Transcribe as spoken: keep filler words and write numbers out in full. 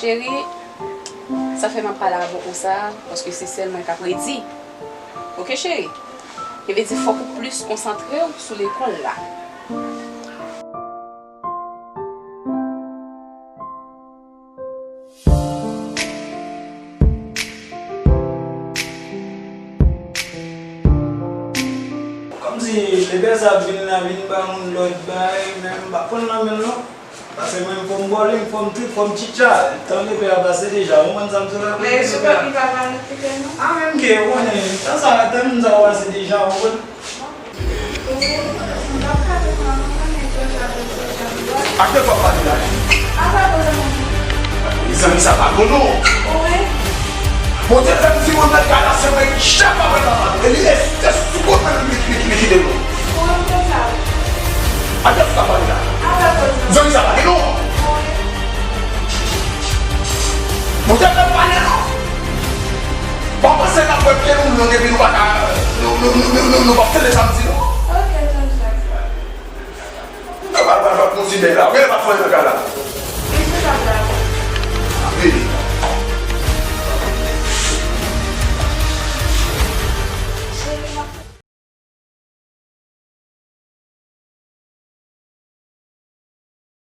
Cheri, sa fè m ap pale avèk ou sa, paske se sèl mwen k ap redi. Oke, cheri? Sa vle di fòk ou plis konsantre w sou lekòl la. Kòmsi lepè sa ap vin la, vin ba moun lòt bagay, men m pa konn nan men l non. Paske mwen, fò m bòle, fò m trip, fò m tchitcha. Tan lepè a pase deja, ou konprann sa m di w la? Men se pa li pa pale kite nou. A, menm ke, ou konnen, tan sa, tan moun sa yo pase deja, ou konprann? Ak de fwa pale la. Mezanmi, sa pa bon non. Bondye fè m di mwen mèt kay la, se mwen ki chèf apre papa. E li rete sou kont mwen, li, li, li kite nou. Ak de fwa pale la. Mezanmi, sa pa gen non. Bondye fè m pale non. Bon, panse n ap wè pye nou long epi nou pa ka, nou, nou, nou, nou, nou, nou p ap tande sa m di non. Ok, Jean-Jacques. Al, al, al, al, kontinye la. Ou genlè pa fè anyen nan kay la.